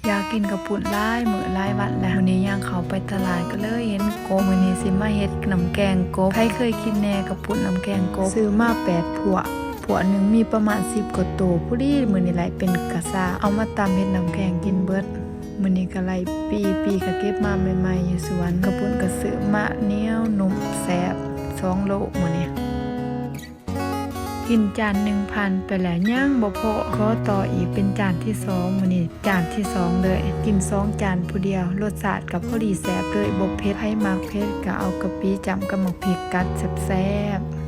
ຢາກກິນເຂົ້າປຸ້ນຫຼາຍມື້ຫຼາຍວັນແລ້ວ. ມື້ນີ້ຍ່າງເຂົ້າໄປຕະຫຼາດກໍເລີຍເຫັນກົບ. ມື້ນີ້ຊິມາເຮັດນ້ຳແກງກົບ. ໃຜເຄີຍກິນແດ່ເຂົ້າປຸ້ນນ້ຳແກງກົບ? ຊື້ມາແປດພວກ. ພວກໜຶ່ງມີປະມານສິບກວ່າໂຕ. ພໍດີມື້ນີ້ໄດ້ເປັນກະຊາ ເອົາມາຕຳເຮັດນ້ຳແກງກິນເບິດ. ມື້ນີ້ກໍໄດ້ປີ ປີກໍເກັບມາໃໝ່ໆຢູ່ສວນ. ເຂົ້າປຸ້ນກໍຊື້ມາໜຽວໜຸ່ມແຊບ ສອງໂລມື້ນີ້. ກິນຈານໜຶ່ງຜ່ານໄປແລ້ວຍັງບໍ່ພໍ ຂໍຕໍ່ອີກເປັນຈານທີສອງ. ມື້ນີ້ຈານທີສອງເລີຍ ກິນສອງຈານຜູ້ດຽວ. ລົດຊາດກໍພໍດີແຊບເລີຍ ບໍ່ເຜັດ. ໃຜມັກເຜັດກໍເອົາກະປິຈ້ຳກັບໝາກພິກກັດແຊບໆ.